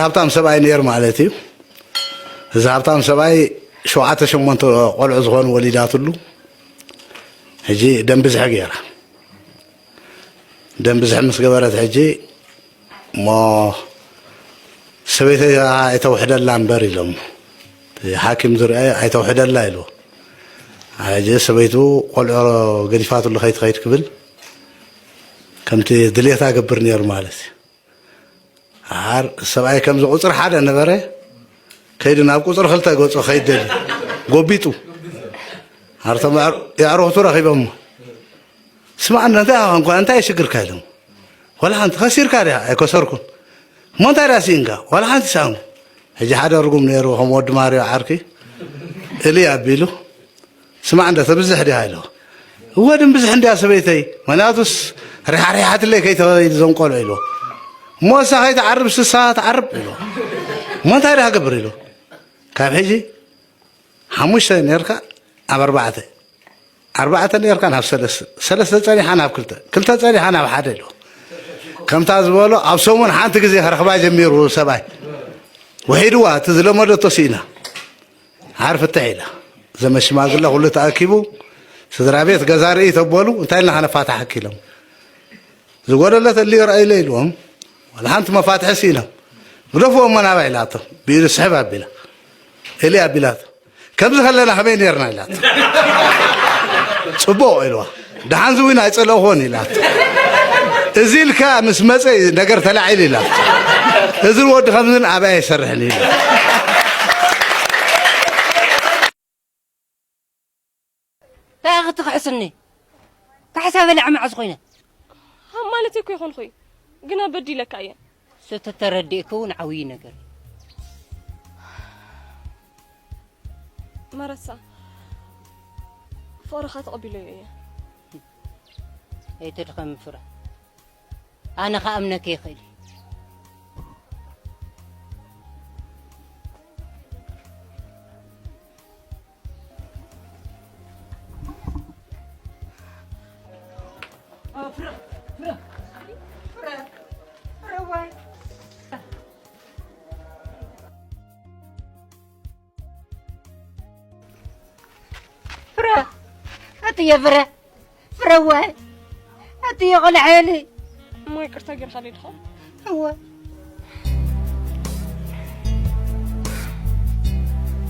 ሃብታም ሰብኣይ ነይሩ ማለት እዩ። እዚ ሃብታም ሰብኣይ ሸውዓተ ሸሞንተ ቆልዑ ዝኾኑ ወሊዳትሉ። ሕጂ ደም ብዝሒ ገይራ፣ ደም ብዝሒ ምስ ገበረት፣ ሕጂ እሞ ሰበይቲ ኣይተውሕደላ እምበር ኢሎም፣ እቲ ሓኪም ዝርአ ኣይተውሕደላ ኢልዎ። ሕጂ ሰበይቱ ቆልዑ ገዲፋትሉ ከይትኸይድ ክብል ከምቲ ድሌታ ገብር ነይሩ ማለት እዩ። ኣር ሰብኣይ ከምዚ ቁፅሪ ሓደ ነበረ፣ ከይዱ ናብ ቁፅሪ ክልተ ገፁ ከይደሊ ጎቢጡ። ኣርቶም የዕሩኽቱ ረኺቦሞ፣ ስማዕ፣ እንታይ ኾንኳ፣ እንታይ ሽግርካ ኢሎም። ዋላ ሓንቲ። ከሲርካ ዲኻ? ኣይከሰርኩን። እሞ እንታይ ደኣ ስኢንካ? ዋላ ሓንቲ ሰኣንኩ። ሕጂ ሓደ ርጉም ነይሩ፣ ከም ወዲ ማርዮ ዓርኪ፣ እሊ ኣቢሉ፣ ስማዕ፣ እንደ ተብዝሕ ዲኻ ኢልዎ። እወ፣ ድም ብዝሕ እንድያ ሰበይተይ፣ ምኽንያቱስ ሪሓሪሓትለይ ከይተኸይድ እዞም ቆልዑ ኢልዎ። እሞ እሳ ከይትዓርብ ስሳ ትዓርብ ኢልዎ። እሞ እንታይ ደኣ ክገብር ኢልዎ። ካብ ሕጂ ሓሙሽተ ነርካ ኣብ ኣርባዕተ፣ ኣርባዕተ ነርካ ናብ ሰለስተ፣ ሰለስተ ጸኒሓ ናብ ክልተ፣ ክልተ ጸኒሓ ናብ ሓደ ኢልዎ። ከምታ ዝበሎ ኣብ ሰሙን ሓንቲ ግዜ ክረኽባ ጀሚሩ ሰብኣይ። ውሒድዋ፣ እቲ ዝለመደቶ ስኢና። ዓር ፍትሕ ኢላ። ዘመድ ሽማግለ ኩሉ ተኣኪቡ፣ ስድራ ቤት ገዛ ርእይ ተበሉ፣ እንታይ ኢልና ከነፋታሓኪ ኢሎም። ዝጎደለ ተልዩ ረኣይለ ኢልዎም፣ ዋላ ሓንቲ መፋትሒ ስኢኖም። ግደፍዎ እሞ ናባይ ኢላቶ፣ ብኢዱ ስሕብ ኣቢላ። ኤሊ ኣቢላቶ። ከምዚ ከለና ከመይ ኔርና ኢላቶ። ጽቡቕ ኢልዋ። ደሓን ዝዊን ኣይጸለእኽዎን ኢላቶ። እዚ ኢልካ ምስ መጸ እዩ ነገር ተላዒሉ ኢላቶ። እዚ ወዲ ከምዝን ኣበይ ኣይሰርሕን ኢሉ። እንታይ ክትክሕስኒ? ካሕሳ በልዐ መዓዝ ኮይነ? ሃም ማለተይ እኮ ይኾንኹይ፣ ግና በዲለካ እየ። እሱ ተተረዲእኪ እውን ዓብዪ ነገር እዩ። መረሳ፣ ፍቕርኻ ተቐቢለዮ እየ። ኣይትድኸሚ ፍረ። ኣነ ክኣምነኪ ይኽእል እየ። ፍረ፣ ኣትየ ፍረ፣ ፍረዋይ፣ ኣትየ ቆልዓ ኤሊ። እሞ ይቅርታ ጌርካለይ ድኻ? እወ።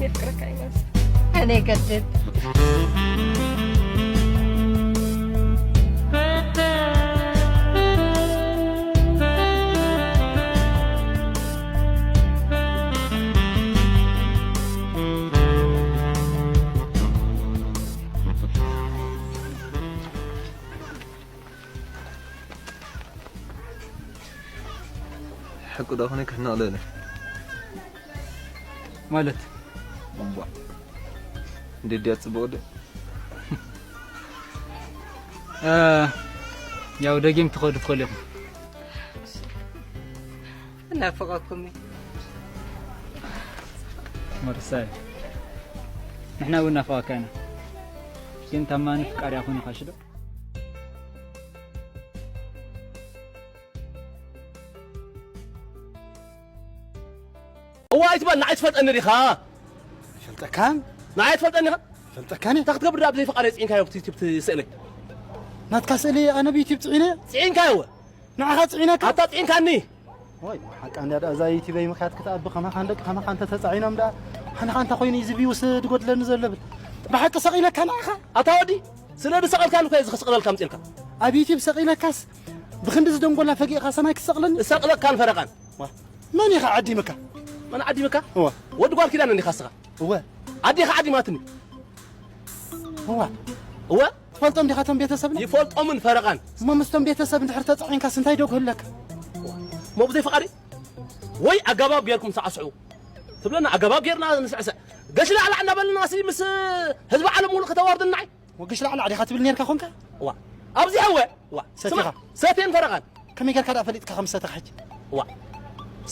የፍቅረካ እዩ ማለት። ኣነ ይቀትል። ሓቂ ዶ ኾነ ክሕነቕ ደለ? ማለት? እባ። እንዴት ዲያ ጽቡቕ ዶ? እ፣ ያው ደጊም ትኸዱ ትኸሉ ኢኹም። እናፍቐኩም እዩ። መርሳይ። ንሕና እውን እናፍቐካ ኢና። ግን ታማኒ ፍቃር ያኹን ኢኻ ሽዶ? እዋ ኣይትበል፣ ንዓይ ትፈልጠኒ ዲኻ? ፈልጠካን? ንዓይ ትፈልጠኒ ዲኻ? ፈልጠካን? እንታይ ክትገብር ደኣ ብዘይ ፍቓደይ ጽዒንካዮ ኣብቲ ዩቲዩብ ስእለይ? ናትካ ስእሊ ኣነ ብዩቲዩብ ጽዒነ? ጽዒንካዮ እወ። ንዓኻ ጽዒነካ? ኣታ ጽዒንካኒ። ወይ፣ ሓቃ እንድያ ደኣ እዛ ዩቲበይ ምኽያድ ክትኣቢ ከማኻ ንደቂ ከማኻ እንተ ተጻዒኖም ደኣ፣ ሓንኻ እንታይ ኮይኑ እዩ እዚ ቪውስ ዝጎድለኒ ዘሎ ብል። ብሓቂ ሰቒለካ ንዓኻ? ኣታ ወዲ፣ ስለ ዝሰቐልካኒ እኮ እየ እዚ ክስቕለልካ ኣምጺኤልካ። ኣብ ዩቲብ ሰቒለካስ ብኽንዲ ዝደንጎላ ፈጊእኻ ሰማይ ክትሰቕለኒ? እሰቕለካን ፈረቓን። ዋ፣ መን ኢኻ ዓዲምካ? መን ዓዲምካ? እወ። ወዲ ጓል ኪዳነ እንዲኻ እስኻ? እወ። ኣዴኻ ዓዲማትኒ። እዋ። እወ። ትፈልጦም ዲኻ እቶም ቤተሰብና? ይፈልጦምን ፈረቓን። እሞ ምስቶም ቤተሰብ እንድሕር ተጻዒንካስ እንታይ ዶ ክህለካ? እሞ ብዘይ ፍቓደይ? ወይ ኣገባብ ጌርኩም ሳዕስዑ ትብለና፣ ኣገባብ ጌርና ንስዕስዕ። ገሽ ላዕላዕ እናበለና ሲ ምስ ህዝቢ ዓለም ሙሉእ ከተዋርደና ዓይ? ወግሽ ላዕላዕ ዲኻ ትብል ኔርካ ኾንካ? እዋ። ኣብዚ ሕወ። እዋ። ሰቲኻ? ስማ-፣ ሰትየን ፈረቓን። ከመይ ጌርካ ደኣ ፈሊጥካ ከም ዝሰተኻ ሕጂ? እዋ።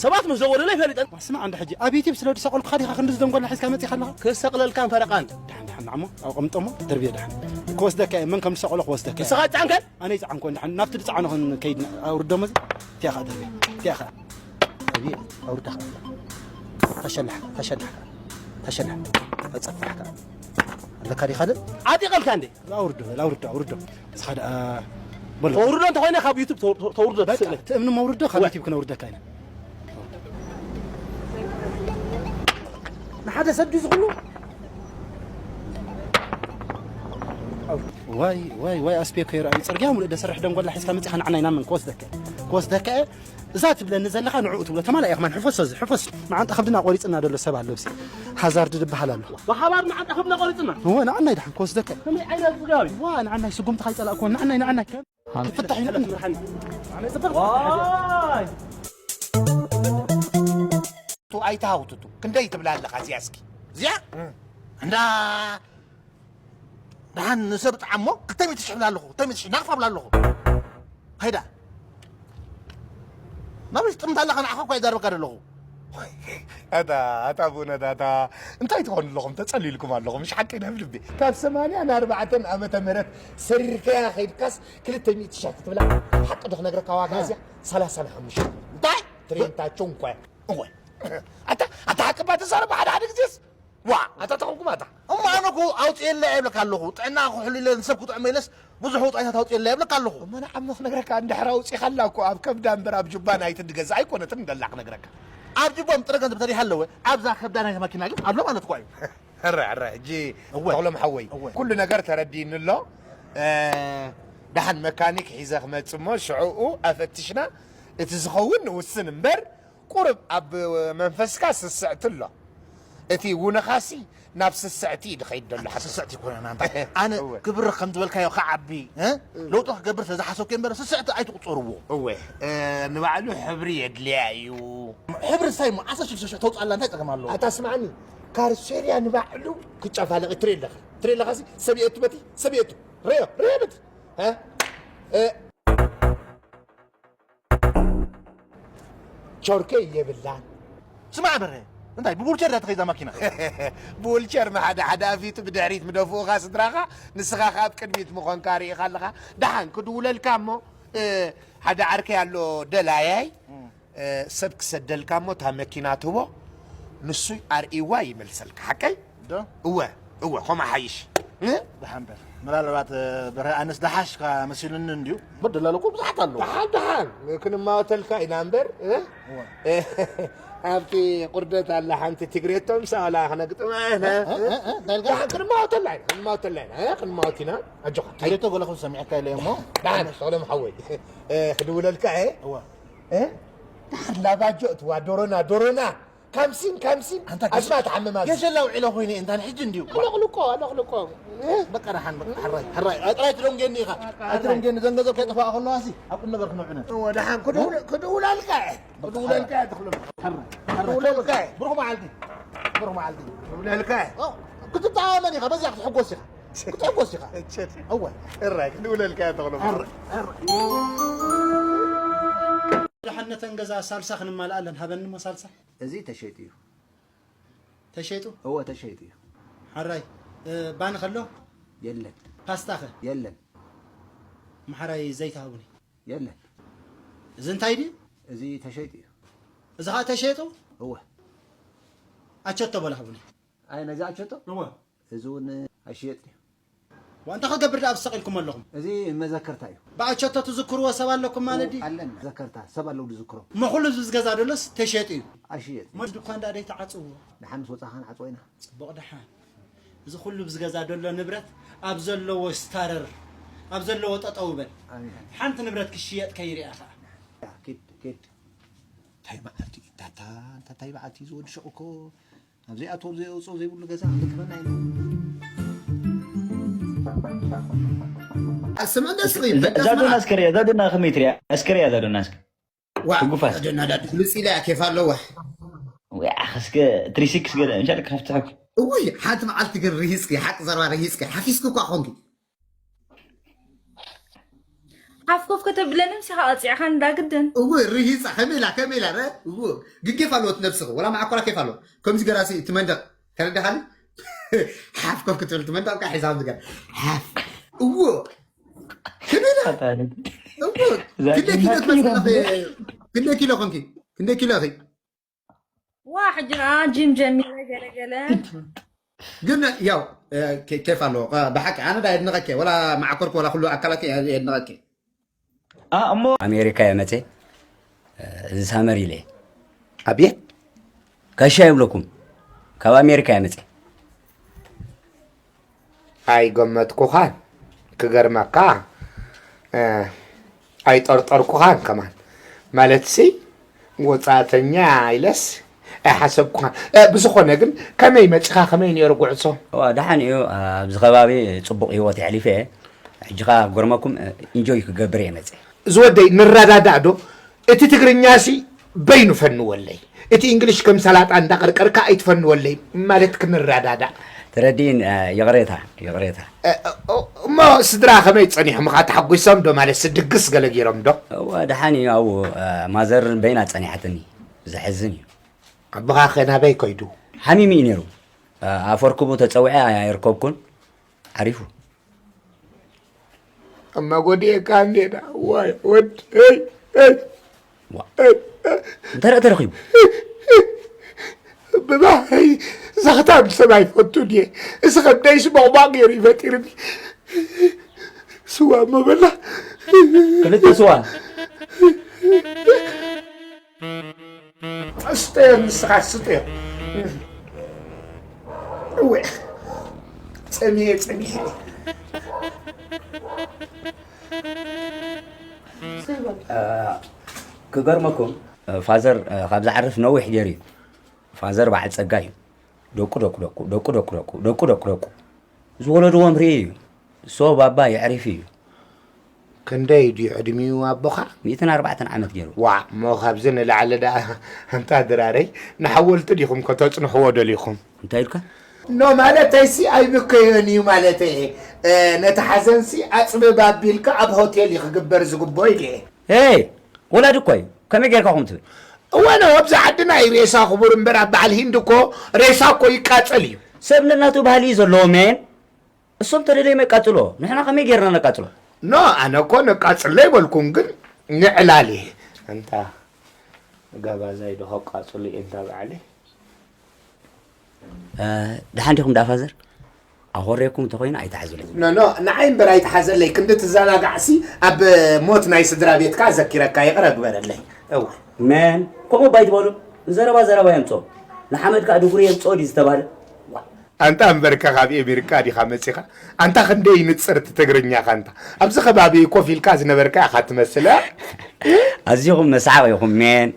ሰባት ምስ ዘወሩለይ ፈሊጠን። እዋ፣ ስማዕ እንዶ ሕጂ፣ ኣብ ዩቲብ ስለ ዝሰቐልኩኻ ዲኻ ክንዲ ዝደንጎላ ሒዝካ መጺኻ ኣለኻ? ክሰቕለልካን ፈረቓን። ደሓን፣ ደሓን፣ ንዓሞ፣ ኣብኡ ቀምጦሞ፣ ደርብዮ ደሓን። ክወስደካ እየ፣ መን ከም ዝሰቐሎ ክወስደካ እየ። ንስኻ ይጸዓንከን? ኣነ ይጸዓንኮ፣ ደሓን፣ ናብቲ ዝጸዓኖ ክንከይድ፣ ኣውርዶሞ እዚ። እቲኣ ኸኣ ደርብዮ፣ እቲኣ ኸኣ። እቢ ኣውርዳ። ተሸላሕ፣ ተሸላሕ፣ ተሸላሕ። ተጸፍሕ። ኣለካ ዲኻ ደ? ዓጢቐልካ እንዴ? ኣውርዶ፣ ኣውርዶ፣ ኣውርዶ። እስኻ ደኣ በሎ። ተውርዶ እንተኾይነ ካብ ዩቱብ ተው-፣ ተው-፣ ተውርዶ በቃ፣ ትስእለ። እቲ እምኒ መውርዶ ካብ ወ- ዩቱብ ክነውርደካ ኢና። ንሓደ ሰብ ድዩ ዝኹሉ? ዋይ፣ ዋይ፣ ዋይ፣ ኣስቤ እኮ ይርኣዩ። ጽርግያ ሙሉእ ደሰርሕ ደንጎላ ሒዝካ መጺኻ ንዓና ኢና መን ክወስደካ? ክወስደካ እየ። እዛ ትብለኒ ዘለኻ ንዕኡ ትብሎ። ተማላእ ኢኻ ማን ሕፈስ፣ እዚ ሕፈስ። መዓንጣ ከብድና ቆሪጽና ደሎ ሰብ ኣሎ፣ ብሲ ሃዛርድ ድበሃል ኣሎ። ብሓባር መዓንጣ ከብድና ቆሪጽና? እወ፣ ንዓናይ ደሓን ክወስደካ። ከመይ ዓይነት ስጋብ እዩ? ዋ፣ ንዓናይ ስጉምቲ ካይጸላእኮ፣ ንዓናይ፣ ንዓናይ። ክፍታሕ እዩ። ሓለፍ ምርሓኒ። ኣነ ጽብቕ ዋይ! ቱ ኣይትሃውትቱ። ክንደይ ትብላ ኣለኻ እዚኣ እስኪ? እዚኣ? እንዳ ደሓን ንሰብ ጥዓሞ ክልተ ሚእቲ ሽሕ ብላ ኣለኹ፣ ክልተ ሚእቲ ሽሕ ናቕፋ ብላ ኣለኹ። ኸይዳ። ናበይ ትጥምት ኣለኻ? ንዓኻ እኳ ይዛረበካ ዘለኹ። ኣታ፣ ኣታ ብእውነት ኣታ፣ እንታይ ትኾኑ ኣለኹም? ተጸሊልኩም ኣለኹም። ምሽ ሓቂ ናብ ልቢ። ካብ ሰማንያ ንኣርባዕተን ዓመተ ምህረት ሰሪርካያ ኸይድካስ ክልተ ሚእቲ ሽሕ ክትብላ፣ ሓቂ ዶ ክነግረካ ዋጋ እዚኣ? ሰላሳ ንሓሙሽተ። እንታይ? ትሬንታቸው እንኳ። እወ። ኣታ፣ ኣታ ሓቂ እባ ተዛረብ ሓደ ሓደ ግዜስ። ዋ፣ ኣታ ተኾንኩም ኣታ። እሞ ኣነ እኮ ኣውፅኤላ እየ እብለካ ኣለኹ። ጥዕና ክሕሉ ኢለ ንሰብ ክጥዕሞ ኢለስ ብዙሕ ውፃኢታት ኣውፅኤላ እየ እብለካ ኣለኹ። እሞ ንዓሞ ክነግረካ እንድሕር ኣውፂኻላ እኮ ኣብ ከብዳ እምበር ኣብ ጁባ ናይቲ ዝገዝእ ኣይኮነትን ደላ ክነግረካ። ኣብ ጁባ ጥረ ገንዘብ ተሪሃ ኣለወ፣ ኣብዛ ከብዳ ናይታ ማኪና ግን ኣሎ ማለት እኮ እዩ። ሕረ፣ ሕረ፣ ሕጂ እወ። ተኽሎም ሓወይ፣ እወ። ኩሉ ነገር ተረዲእኒ ኣሎ። እ፣ ደሓን መካኒክ ሒዘ ክመጽእ እሞ ሽዕኡ ኣፈትሽና እቲ ዝኸውን ንውስን እምበር ቁሩብ ኣብ መንፈስካ ስስዕቲ ኣሎ። እቲ ውንኻሲ ናብ ስስዕቲ እዩ ዝኸይድ ዘሎ። ሓቂ ስስዕቲ ይኮነና። ኣንታ ኣነ እወ። ክብሪ ከም ዝበልካዮ ክዓቢ፣ እ? ለውጢ ክገብር ስለ ዝሓሰብኩ እምበር ስስዕቲ ኣይትቁጸርዎ። እወ፣ እ፣ ንባዕሉ ሕብሪ የድልያ እዩ። ሕብሪ እንታይ እሞ? ዓሰርተ ሽዱሽተ ሽሕ ተውፅኣላ እንታይ ጸገም ኣለዎ? ኣታ ስማዕኒ፣ ካርሴርያ ንባዕሉ ክጨፋለቕ ትርኢ ኣለኻ። ትርኢ ኣለኻ ሲ? ሰብ የእቱ በቲ፣ ሰብ የእቱ። ርዮ፣ ርዮ በቲ። እ? እ፣ ቾርኬ የብላን። ስማዕ በረ፣ እንታይ ብቡልቸር እያ ትኸይድ እዛ ማኪና? ብውልቸር መሓደ ሓደ ኣፊቱ ብድሕሪት ምደፍኡኻ ስድራኻ፣ ንስኻ ከኣ ኣብ ቅድሚት ምኾንካ ርኢኻ ኣለኻ። ደሓን ክድውለልካ እሞ፣ እ፣ ሓደ ዓርከይ ኣሎ ደላያይ፣ እም። እ፣ ሰብ ክሰደልካ እሞ እታ መኪና ትህቦ፣ ንሱ ኣርእይዋ ይመልሰልካ። ሓቀይ? ዶ? እወ፣ እወ፣ ኸምኡ ሓይሽ። እ? ደሓን በር። ምናልባት፣ እ፣ በረ ኣነስ ደሓሽካ መሲሉኒ እንድዩ። በደላሉ እኮ ብዙሓት ኣለዉ። ደሓን፣ ደሓን። ክንማወተልካ ኢና እምበር፣ እ? እወ። ኣብቲ ቁርደት ኣላ ሓንቲ ትግሬቶ ምሳ ዋላ ክነግጥማ ኢና። እ፣ እ፣ እ፣ እንታይ ኢልካ? ደሓን ክንማወተላ ኢና፣ ክንማወተላ ኢና፣ እ? ክንማወት ኢና። ኣጆኻ። ትግሬቶ ገለ ክብል ሰሚዐካ ኢለ እሞ። ደሓን፣ ሰሎም ሓወይ። እ፣ ክድውለልካ እየ። እወ። እ? ደሓን ላባጆ እትዋ ዶሮና፣ ዶሮና። ካምሲን፣ ካምሲን። ኣንታ ኣዝማ ትሓምም ኣዚ። ገሸላ ውዒለ ኮይነ እንታን ሕጂ እንድዩ። ኣለቕልቆ፣ ኣለቕልቆ። እ? በቃ ደሓን፣ በቃ፣ ሕራይ፣ ሕራይ። ኣይ፣ ጥራይ ትደንጌኒ ኢኻ። ኣይ፣ ትደንጌኒ፣ ዘን ገንዘብ ከይጠፋኣ ከለዋ ሲ፣ ኣብ ቁም ነገር ክነውዕነ። እወ፣ ደሓን፣ ክድውል-፣ እ? ክድውለልካ እየ። በቃ፣ ክድውለልካ እየ፣ ትኽሎም። ሕራይ፣ ሕራይ። ክድውለልካ እየ። ብሩኽ መዓልቲ። ብሩኽ መዓልቲ። ክድውለልካ እየ። ኦ፣ ክትተኣመን ኢኻ፣ በዚኣ ክትሕጎስ ኢኻ። ክትሕጎስ ኢኻ። እወ። ሕራይ፣ ክድውለልካ እየ፣ ትኽሎም። ሕራይ፣ ሕራይ። ደሓን ነተን ገዛ ሳልሳ ክንማልኣለን፣ ሃበኒ እሞ ሳልሳ። እዚ ተሸይጡ እዩ። ተሸይጡ? እወ፣ ተሸይጡ እዩ። ሓራይ፣ እ፣ ባኒ ከሎ? የለን። ፓስታ ኸ? የለን። መሓራይ፣ ዘይቲ ሃቡኒ። የለን። እዚ እንታይ ድዩ? እዚ ተሸይጡ እዩ። እዚ ኸዓ ተሸይጡ? እወ። ኣቸቶ በላ ሃቡኒ። ኣይ፣ ነዚ ኣቸቶ? እወ። እዚ እውን ኣይሽየጥን እዩ። ዋንታ ክገብር ደኣ ዝሰቒልኩም ኣለኹም? እዚ መዘከርታ እዩ። ብኣቸቶ ትዝክርዎ ሰብ ኣለኩም ማለት ድዩ? ኣለና። መዘከርታ ሰብ ኣለዉ ዝዝክሮ። እሞ ኩሉ ህዝቢ ዝገዛ ደሎስ ተሸጡ እዩ? ኣይሽየጥን። እሞ ድኳን ደኣ ደይትዓጽዎ? ደሓን ምስ ወጻኻ ንዓጽዎ ኢና። ጽቡቕ ደሓን። እዚ ኩሉ ብዝገዛ ደሎ ንብረት ኣብ ዘለዎ ስታረር፣ ኣብ ዘለዎ ጠጠው በል። ኣሜን። ሓንቲ ንብረት ክሽየጥ ከይርኣ ኸኣ። ያ፣ ኪድ፣ ኪድ። እንታይ መዓልቲ እዩ? ታታ፣ እንታይ መዓልቲ እዩ ዝወዲ ሸቕ እኮ? ኣብ ዘይኣትዎ ዘይወፅኦ ዘይብሉ ገዛ ክልክፈና ኢሉ። ስምዕ ደስ ይብል። እዛ፣ እዛ ዶና እስከ ሪኣ፣ እዛ ዶና ከመይ ትሪኣ? እስከ ሪኣ እዛ ዶና እስከ። ዋ፣ ትጉፋስ። እዛ ዶና ዳ ብሉፅ ኢላ እያ፣ ኬፍ ኣለዋ። ወይ ኣኸ እስከ ትሪ ሲክስ ገለ፣ እንሻ ክኸፍትሐኩ። እውይ፣ ሓንቲ መዓልቲ ግን ርሂፅኪ፣ ሓቂ ዘረባ ርሂፅኪ፣ ሓፊዝኪ እኳ ኾንኪ። ሓፍ ኮፍ ከተብለኒ ምስ ኢኻ ቀጺዕኻ እንዳ ግድን። እዎ፣ ርሂጻ፣ ከመይ ኢላ፣ ከመይ ኢላ፣ ረ-፣ እዎ፣ ግን ኬፍ ኣለዎ እቲ ነብስኺ፣ ወላ መዓኮራ ኬፍ ኣለዎ። ከምዚ ገራሲ እቲ መንደቕ፣ ተረዳኻኒ? ሓፍ ኮፍ ክትብል እቲ መንደቕ፣ ከዓ ሒዛ ከምዚ ገራ። ሓፍ። እዎ። ከመይ ኢላ? ኣታ እዎ። እዛ ክንደይ ኪሎ ጅማት ትመስሊ ኣለኺ? ክንደይ ኪሎ ኮንኪ? ክንደይ ኪሎ ኢኺ? ዋ ሕጂ ኣ ጂም ጀሚረ ገለገለ። ግን ያው ኬፍ ኣለዎ። ብሓቂ ኣነ ዳ የድንቐከ ወላ ማዕኮርክ ወላ ኩሉ ኣካላትክ የድንቐከ። እሞ ኣሜሪካ እየ መፀ። እዚ ሳመር ኢለ። ኣብየት ጋሻ ይብለኩም። ካብ ኣሜሪካ እየ መፀ። ኣይገመትኩኻን። ክገርመካ ኣይጠርጠርኩኻን ከማን። ማለትሲ ወፃእተኛ ኢለስ ኣይሓሰብኩኻን። ብዝኾነ ግን ከመይ መፂኻ? ከመይ ነይሩ ጉዕዞ? ደሓን እዩ። ኣብዚ ከባቢ ፅቡቕ ህይወት የሕሊፈ እየ። ሕጂ ኸዓ ክገርመኩም ኢንጆይ ክገብር እየ መፀ። ዝወደይ ንረዳዳእ ዶ? እቲ ትግርኛሲ በይኑ ፈንወለይ፣ እቲ እንግሊሽ ከም ሰላጣ እንዳቐርቀርካ ኣይትፈንወለይ። ማለት ክንረዳዳእ። ተረዲእን። ይቕሬታ ይቕሬታ። እሞ ስድራ ከመይ ጸኒሖምኻ? ተሓጒሶም ዶ? ማለትሲ ድግስ ገለ ገይሮም ዶ? እወ ደሓን እዩ። ኣብኡ ማዘር በይና ጸኒሓትኒ። ዘሕዝን እዩ። ኣቦኻ ከ ናበይ ከይዱ? ሓሚሙ እዩ ነይሩ። ኣፈርክቡ ተጸዊዐ ኣይረከብኩን። ዓሪፉ። እማ ጎዲኤካ እንዴ ዳ ዋይ ወድ እይ እይ እንታይ ርእ ተረኺቡ? ብባህረይ ዘኽታም ሰብ ኣይፈቱ ድየ። እዚ ከብደይስ ቦቕቧቕ ገይሩ ይፈጢርኒ። ስዋ እሞ በላ። ክልተ ስዋ። ስጠዮ ንስኻ ስጠዮ። እወ ጸሚየ ጸሚየ። ክገርመኩም ፋዘር ካብ ዝዓርፍ ነዊሕ ገይሩ እዩ። ፋዘር በዓል ጸጋ እዩ። ደቁ ደቁ ደቁ ደቁ ደቁ ደቁ ደቁ ደቁ ደቁ ደቁ ዝወለድዎም ርኢ እዩ። ሶ ባባ የዕሪፍ እዩ። ክንደይ ድዩ ዕድሚኡ ኣቦኻ? ሚእትን ኣርባዕተን ዓመት ገይሩ። ዋእ እሞ ካብዚ ንላዕሊ ደኣ ኣንታ ድራረይ ንሓወልቲ ዲኹም ከተጽንሕዎ ደሊኹም? እንታይ ኢልካ? ኖ ማለተይሲ ኣይብከዮን እዩ ማለተይ እየ። ነቲ ሓዘንሲ ኣጽብብ ኣቢልካ ኣብ ሆቴል እዩ ክግበር ዝግብኦ ኢለ እየ። ሄይ ወላዲ እኮ እዩ ከመይ ጌርካ ከምኡ ትብል? እወ ኖ ኣብዚ ዓድና እዩ ሬሳ ክቡር እምበር ኣብ በዓል ሂንዲ እኮ ሬሳ እኮ ይቃጸል እዩ። ሰብ ነናቱ ባህሊ እዩ ዘለዎ ሜን። እሶም ተደለዮም የቃጽልዎ፣ ንሕና ከመይ ጌርና ነቃጽሎ? ኖ ኣነ እኮ ነቃጽሎ ኣይበልኩን፣ ግን ንዕላል እየ። ኣንታ ጋባዛይ ዶ ከቃጽሉ እየ እንታ በዓለይ። ደሓን ዲኹም ደኣ ፋዘር? ኣኾርየኩም እንተኾይኑ ኣይትሓዙለይ። ኖ ኖ ንዓይ እምበር ኣይትሓዘለይ፣ ክንዲ ትዘናጋዕሲ ኣብ ሞት ናይ ስድራ ቤትካ ኣዘኪረካ ይቕረ ግበረለይ። እወ። መን ከምኡ እባ ኣይትበሉ፣ ንዘረባ ዘረባ የምጽኦ ንሓመድ ከኣ ድጉሪ የምጽኦ ድዩ ዝተባህለ? ኣንታ እምበርከ ካብ ኤሜሪካ ዲኻ መጺኻ? ኣንታ ክንደይ ንጽርቲ ትግርኛኻ ኣንታ። ኣብዚ ከባቢ ኮፍ ኢልካ ዝነበርካ ኢኻ ትመስል። ኣዚኹም መስሓቕ ኢኹም ሜን።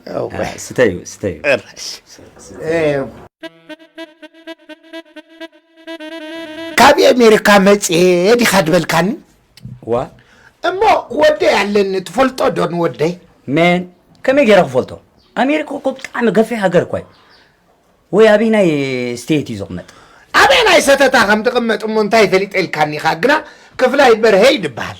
ስተዩ ስተዩ። ካብ ኤሜሪካ መጽየ ዲኻ ድበልካኒ? ዋ እሞ ወደይ ኣለኒ ትፈልጦ ዶ ንወደይ? ሜን ከመይ ገይረ ክፈልጦ? ኣሜሪካ እኮ ብጣዕሚ ገፊሕ ሃገር እኳ እዩ። ወይ ኣበይናይ ስቴት እዩ ዝቕመጥ? ኣበይናይ ሰተታ ከም ትቕመጥ እሞ እንታይ ፈሊጠ ኢልካኒ ኢኻ፣ ግና ክፍላይ በርሀ እዩ ዝበሃል።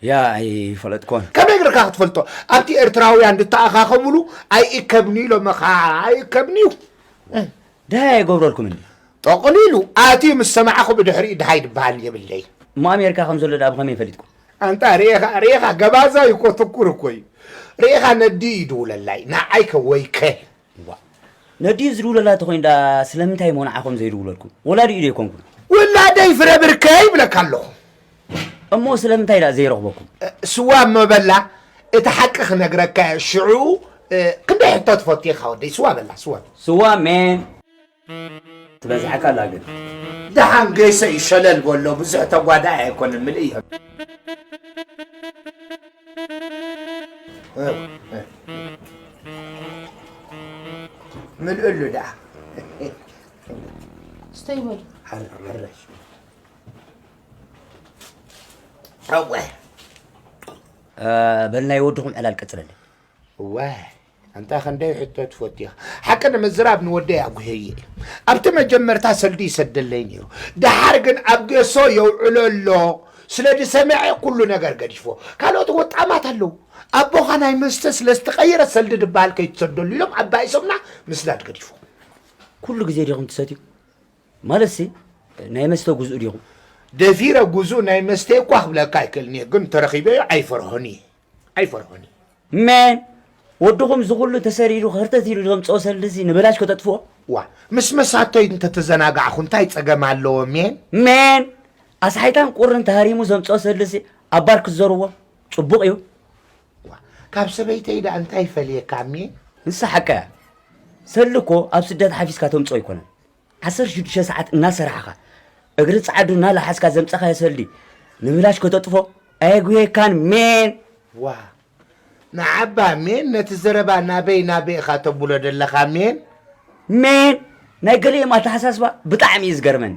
ያ ኣይፈለጥኮን። ከመይ ግርካ ክትፈልጦ? ኣብቲ ኤርትራውያን ዝተኣኻኸብሉ ኣይእከብኒ ኢሎመኻ፣ ኣይእከብኒ እዩ። ደሃይ ኣይገብረልኩምን። ጠቕሊሉ ኣትዩ ምስ ሰማዕኹ ብድሕሪኡ ደሃይ ዝበሃል የብለይ። እሞ ኣሜሪካ ከም ዘሎ ደኣ ብኸመይ ፈሊጥኩም? ኣንታ ርኤኻ ርኤኻ ገባዛይ እኮ ትኩር እኮ እዩ። ርኤኻ ነዲ ይድውለላይ ንዓይከ ወይከ። ዋ ነድዩ ዝድውለላ ተኾይኑ ደኣ ስለምንታይ እሞ ንዓኹም ዘይድውለልኩም? ወላዲኡ ዶ ኣይኮንኩን? ውላደይ ፍረ ብርከ ይብለካ ኣለኹ። እሞ ስለምንታይ ደኣ ዘይረኽበኩም? ስዋ እሞ በላ እቲ ሓቂ ክነግረካ እየ ሽዑ ክንደይ ሕቶ ትፈቱ ኢኻ ወደይ ስዋ በላ ስዋ። ስዋ ሜን ትበዝሐካ ኣላ ግን። ደሓን ገይሰ እዩ ሸለል በሎ ብዙሕ ተጓዳኢ ኣይኮንን ምልእ እዮም። ምልእሉ ደኣ ስተይ በሉ። እወ በል ናይ ወድኹም ዕላል ቀጽለለይ። እወ ኣንታ ክንደይ ሕቶ ትፈቱ ኢኻ። ሓቂ ንምዝራብ ንወደይ ኣጉህየ እየ። ኣብቲ መጀመርታ ሰልዲ ይሰደለይ ነይሩ። ደሓር ግን ኣብ ጌሶ የውዕሎ ኣሎ። ስለ ዝሰምዐ ኩሉ ነገር ገዲፎ። ካልኦት ወጣማት ኣለዉ። ኣቦኻ ናይ መስተ ስለ ዝተቐየረ ሰልዲ ዝበሃል ከይትሰደሉ ኢሎም ኣባኢሶምና ምስዳድ ገዲፎ። ኩሉ ግዜ ዲኹም ትሰትዩ? ማለትሲ ናይ መስተ ጉዝኡ ዲኹም? ደፊረ ጉዝኡ ናይ መስተ እኳ ክብለካ ኣይክእልን እየ፣ ግን ተረኺበዮ ኣይፈርሆን እየ። ኣይፈርሆን እየ። ሜን ወድኹም ዝኹሉ ተሰሪሩ ከርተት ኢሉ ዘምፅኦ ሰልድሲ ንብላሽ ከተጥፍኦ? ዋ፣ ምስ መሳቶይ እንተተዘናጋዕኹ እንታይ ጸገም ኣለዎ ሜን? ሜን! ኣስሓይታን ቁርን ተሃሪሙ ዘምፅኦ ሰልድሲ ኣብ ባር ክትዘርዎ ጽቡቕ እዩ። ዋ፣ ካብ ሰበይተይ ደኣ እንታይ ይፈልየካ ሜን? ንሳ ሓቃ እያ። ሰልዲ እኮ ኣብ ስደት ሓፊስካ ተምፅኦ ኣይኮነን። ዓሰርተ ሽዱሽተ ሰዓት እናሰራሕኻ፣ እግሪ ጸዓዱ እናለሓስካ ዘምጻኻዮ ሰልዲ ንብላሽ ከተጥፎ ኣየጉህየካን ሜን። ዋ፣ ንዓባ ሜን፣ ነቲ ዘረባ ናበይ ናበይ ኢኻ ተብሎ ደለኻ ሜን? ሜን፣ ናይ ገሊኦም ኣተሓሳስባ ብጣዕሚ እዩ ዝገርመኒ።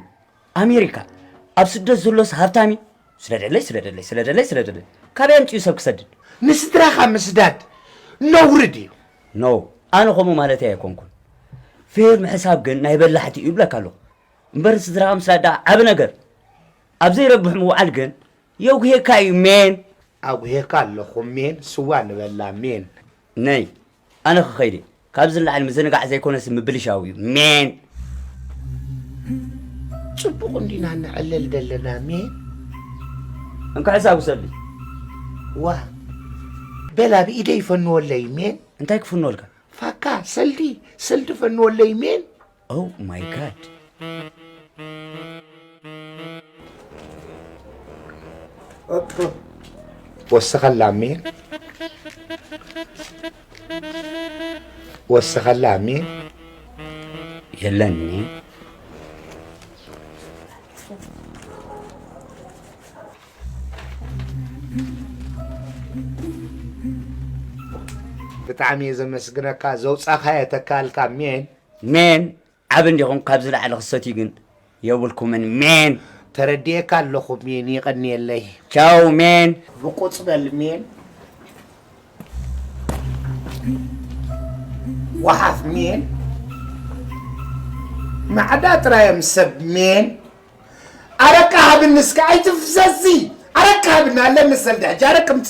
ኣሜሪካ ኣብ ስደት ዘሎስ ሃብታም እዩ። ስደደለይ፣ ስደደለይ፣ ስደደለይ፣ ስደደለይ። ካበይ ኣምጺኡ ሰብ ክሰድድ? ንስድራኻ ምስዳድ ነውሪ ድዩ? ኖ፣ ኣነ ከምኡ ማለተይ ኣይኮንኩን። ፌር ምሕሳብ ግን ናይ በላሕቲ እዩ ይብለካ ኣለኹ። እምበር ንስድራኻ ምስዳድ ደኣ ዓቢ ነገር። ኣብ ዘይረብሕ ምውዓል ግን የጉሄካ እዩ ሜን። ኣጉሄካ ኣለኹ ሜን፣ ስዋ ንበላ ሜን። ነይ፣ ኣነ ክኸይድ እየ። ካብዚ ንላዕሊ ምዝንጋዕ ዘይኮነስ ምብልሻው እዩ ሜን። ጽቡቕ እንዲና ነዕልል ደለና ሜን። እንካ ሕሳብ ውሰድልኝ። ዋ፣ በላ ብኢደይ ፈንወለይ ሜን። እንታይ ክፍንወልካ? ፋካ፣ ሰልዲ፣ ሰልዲ ፈንወለይ ሜን። Oh my God። ወስኸላ ሜን። ወስኸላ ሜን። የለን ሜን። ብጣዕሚ እየ ዘመስግነካ ዘውፃኻዮ ተካልካ ሜን። ሜን፣ ዓቢ እንዲኹም ካብዚ ላዕሊ ክሰትዩ ግን የብልኩምን ሜን። ተረዲኤካ ኣለኹ ሜን፣ የቐንየለይ። ቻው ሜን። ብቁጽ በል ሜን። ወሓፍ ሜን። ማዕዳ ጥራዮም ሰብ ሜን። ኣረቃ ሃብኒ እስከ ኣይትፍዘዚ። ኣረቃ ሃብኒ ኣለኒ ሰልዲ ሕጂ ኣረቂ ምጺ።